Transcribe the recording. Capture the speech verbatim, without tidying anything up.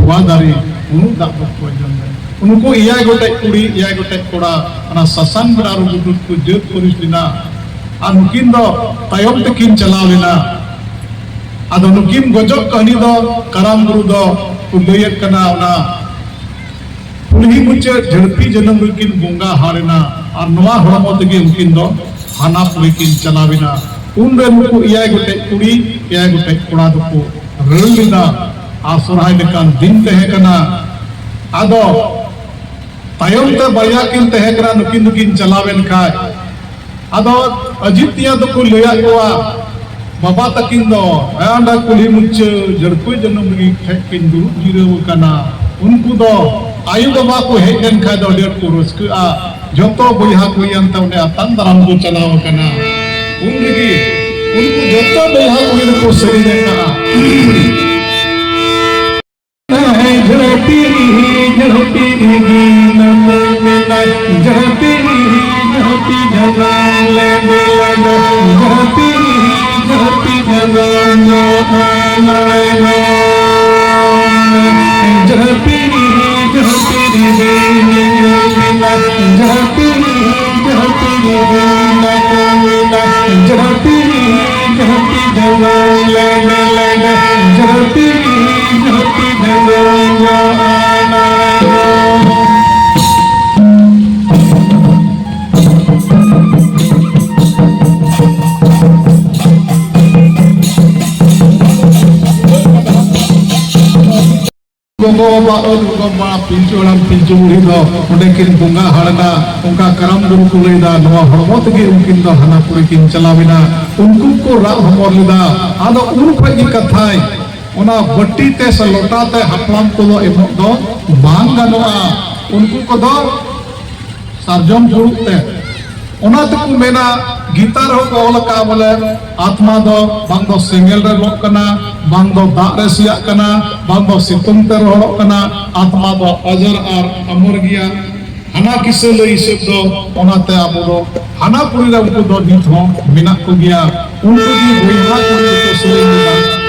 ᱛᱚᱣᱟ ᱫᱟᱨᱮ, ᱩᱱᱟᱹᱜ ᱫᱟᱜ ᱵᱟᱠᱚ ᱟᱸᱡᱚᱢ ᱞᱮᱫ᱾ ᱩᱱᱠᱩ ᱮᱭᱟᱭ ᱜᱚᱴᱮᱡ ᱠᱩᱲᱤ, ᱮᱭᱟᱭ ᱜᱚᱴᱮᱡ ᱠᱚᱲᱟ, ᱚᱱᱟ ᱥᱟᱥᱟᱝ ᱵᱮᱲᱟ ᱨᱩᱜᱩᱴᱩᱴ ᱠᱚ ᱡᱟᱹᱛ ᱯᱟᱹᱨᱤᱥ ᱞᱮᱱᱟ᱾ ᱟᱨ ᱱᱩᱠᱤᱱ ᱫᱚ ᱛᱟᱭᱚᱢ ᱛᱮᱠᱤᱱ ᱪᱟᱞᱟᱣ ᱞᱮᱱᱟ᱾ ᱟᱫᱚ ᱱᱩᱠᱤᱱ ᱜᱚᱡᱚᱜ ᱠᱟᱹᱦᱱᱤ ᱫᱚ ᱠᱟᱨᱟᱢ ᱜᱩᱨᱩ ᱫᱚ ᱠᱚ ᱞᱟᱹᱭᱮᱫ ᱠᱟᱱᱟ, ᱚᱱᱟ ᱠᱩᱞᱦᱤ ᱢᱩᱪᱟᱹᱫ ᱡᱷᱟᱹᱲᱯᱤ ᱡᱟᱹᱱᱩᱢ ᱨᱮᱠᱤᱱ ᱵᱚᱸᱜᱟ ᱦᱟᱲ ᱮᱱᱟ᱾ ᱟᱨ ᱱᱚᱣᱟ ᱦᱚᱲᱢᱚ ᱛᱮᱜᱮ ᱩᱱᱠᱤᱱ ᱫᱚ ᱦᱟᱱᱟ ᱯᱩᱨᱤ ᱠᱤᱱ ᱪᱟᱞᱟᱣ ᱮᱱᱟ᱾ ᱩᱱᱨᱮ ᱱᱩᱠᱩ ᱮᱭᱟᱭ ᱜᱚᱴᱮᱡ ᱠᱩᱲᱤ, ᱮᱭᱟᱭ ᱜᱚᱴᱮᱡ ᱠᱚᱲᱟ ᱫᱚᱠᱚ ᱨᱟᱹᱲ ᱞᱮᱫᱟ᱾ ᱟᱨ ᱥᱚᱨᱦᱟᱭ ᱞᱮᱠᱟᱱ ᱫᱤᱱ ᱛᱟᱦᱮᱸ ᱠᱟᱱᱟ᱾ ᱟᱫᱚ ᱛᱟᱭᱚᱢ ᱛᱮ ᱵᱟᱨᱭᱟ ᱠᱤᱱ ᱛᱟᱦᱮᱸ ᱠᱟᱱᱟ, ᱱᱩᱠᱤᱱ ᱫᱚᱠᱤᱱ ᱪᱟᱞᱟᱣ ᱮᱱ ᱠᱷᱟᱡ᱾ ᱟᱫᱚ ᱟᱡᱤᱛᱤᱭᱟᱹ ᱫᱚᱠᱚ ᱞᱟᱹᱭᱟᱫ ᱠᱚᱣᱟ, ᱵᱟᱵᱟ ᱛᱟᱹᱠᱤᱱ ᱫᱚ ᱚᱸᱰᱮ ᱠᱩᱞᱦᱤ ᱢᱩᱪᱟᱹᱫ ᱡᱟᱹᱲᱯᱟᱹᱭ ᱡᱟᱹᱱᱩᱢ ᱨᱮᱜᱮ ᱴᱷᱮᱡ ᱠᱤᱱ ᱫᱩᱲᱩᱵ ᱡᱤᱨᱟᱹᱣ ᱟᱠᱟᱱᱟ᱾ ᱩᱱᱠᱩ ᱫᱚ ᱟᱭᱳ ᱵᱟᱵᱟ ᱠᱚ ᱦᱮᱡ ᱞᱮᱱ ᱠᱷᱟᱡ ᱫᱚ ᱟᱹᱰᱤ ᱟᱸᱴ ᱠᱚ ᱨᱟᱹᱥᱠᱟᱹᱜᱼᱟ᱾ ᱡᱚᱛᱚ ᱵᱚᱭᱦᱟ ᱠᱩᱲᱤ ᱟᱱᱛᱮ ᱚᱸᱰᱮ ᱟᱛᱟᱝ ᱫᱟᱨᱟᱢ ᱠᱚ ᱪᱟᱞᱟᱣ ᱟᱠᱟᱱᱟ᱾ ᱩᱱ ᱨᱮᱜᱮ ᱩᱱᱠᱩ ᱡᱚᱛᱚ ᱵᱚᱭᱦᱟ ᱠᱩᱲᱤ ᱫᱚᱠᱚ ᱥᱮᱨᱮᱧ ᱟᱠᱟᱫᱼᱟ᱾ ᱡᱷᱟᱹᱯᱤ, ᱡᱷᱟᱹᱯᱤ, ᱡᱷᱟᱹᱯᱤ, ᱡᱷᱟᱹᱯᱤ, ᱡᱷᱟᱹᱯᱤ, ᱡᱷᱟᱹᱯᱤ, ᱡᱷᱟᱹᱯᱤ, ᱡᱷᱟᱹᱯᱤ, ᱜᱚᱜᱚ ᱵᱟᱵᱟ, ᱟᱹᱫ ᱜᱚᱜᱚ ᱵᱟᱵᱟ, ᱯᱤᱞᱪᱩ ᱦᱟᱲᱟᱢ, ᱯᱤᱞᱪᱩ ᱵᱩᱲᱦᱤ ᱫᱚ ᱚᱸᱰᱮ ᱠᱤᱱ ᱵᱚᱸᱜᱟ ᱦᱟᱲ ᱮᱱᱟ᱾ ᱚᱱᱠᱟ ᱠᱟᱨᱟᱢ ᱜᱩᱨᱩ ᱠᱚ ᱞᱟᱹᱭᱫᱟ, ᱱᱚᱣᱟ ᱦᱚᱲᱢᱚ ᱛᱮᱜᱮ ᱩᱱᱠᱤᱱ ᱫᱚ ᱦᱟᱱᱟ ᱯᱩᱨᱤ ᱠᱤᱱ ᱪᱟᱞᱟᱣ ᱮᱱᱟ᱾ ᱩᱱᱠᱩ ᱠᱚ ᱨᱟᱜ ᱦᱚᱢᱚᱨ ᱞᱮᱫᱟ᱾ ᱟᱫᱚ ᱩᱱ ᱠᱷᱚᱡ ᱜᱮ ᱠᱟᱛᱷᱟᱭ, ᱚᱱᱟ ᱵᱟᱹᱴᱤ ᱛᱮ ᱥᱮ ᱞᱚᱴᱟ ᱛᱮ ᱦᱟᱯᱲᱟᱢ ᱠᱚᱫᱚ ᱮᱢᱚᱜ ᱫᱚ ᱵᱟᱝ ᱜᱟᱱᱚᱜᱼᱟ᱾ ᱩᱱᱠᱩ ᱠᱚᱫᱚ ᱥᱟᱨᱡᱚᱢ ᱯᱷᱩᱲᱩᱜ ᱛᱮ᱾ ᱚᱱᱟ ᱛᱮᱠᱚ ᱢᱮᱱᱟ, ᱜᱤᱛᱟ ᱨᱮᱦᱚᱸ ᱠᱚ ᱚᱞ ᱟᱠᱟᱫᱼᱟ ᱵᱚᱞᱮ, ᱟᱛᱢᱟ ᱫᱚ ᱵᱟᱝ ᱫᱚ ᱥᱮᱸᱜᱮᱞ ᱨᱮ ᱞᱚᱜ ᱠᱟᱱᱟ, ᱵᱟᱝ ᱫᱚ ᱫᱟᱜ ᱨᱮ ᱥᱮᱭᱟᱜ ᱠᱟᱱᱟ, ᱵᱟᱝ ᱫᱚ ᱥᱤᱛᱩᱝ ᱛᱮ ᱨᱚᱦᱚᱲᱚᱜ ᱠᱟᱱᱟ᱾ ᱟᱛᱢᱟ ᱫᱚ ᱚᱡᱚᱨ ᱟᱨ ᱟᱢᱚᱨ ᱜᱮᱭᱟ᱾ ᱦᱟᱱᱟ ᱠᱤᱥᱟᱹ ᱞᱟᱹᱭ ᱦᱤᱥᱟᱹᱵ ᱫᱚ, ᱚᱱᱟᱛᱮ ᱟᱵᱚ ᱫᱚ ᱦᱟᱱᱟ ᱯᱩᱨᱤ ᱨᱮ ᱩᱱᱠᱩ ᱫᱚ ᱱᱤᱛ ᱦᱚᱸ ᱢᱮᱱᱟᱜ ᱠᱚᱜᱮᱭᱟ᱾ ᱩᱱᱠᱩ ᱜᱮ ᱵᱚᱭᱦᱟ ᱠᱩᱲᱤ ᱫᱚᱠᱚ ᱥᱮᱨᱮᱧ ᱞᱮᱫᱟ᱾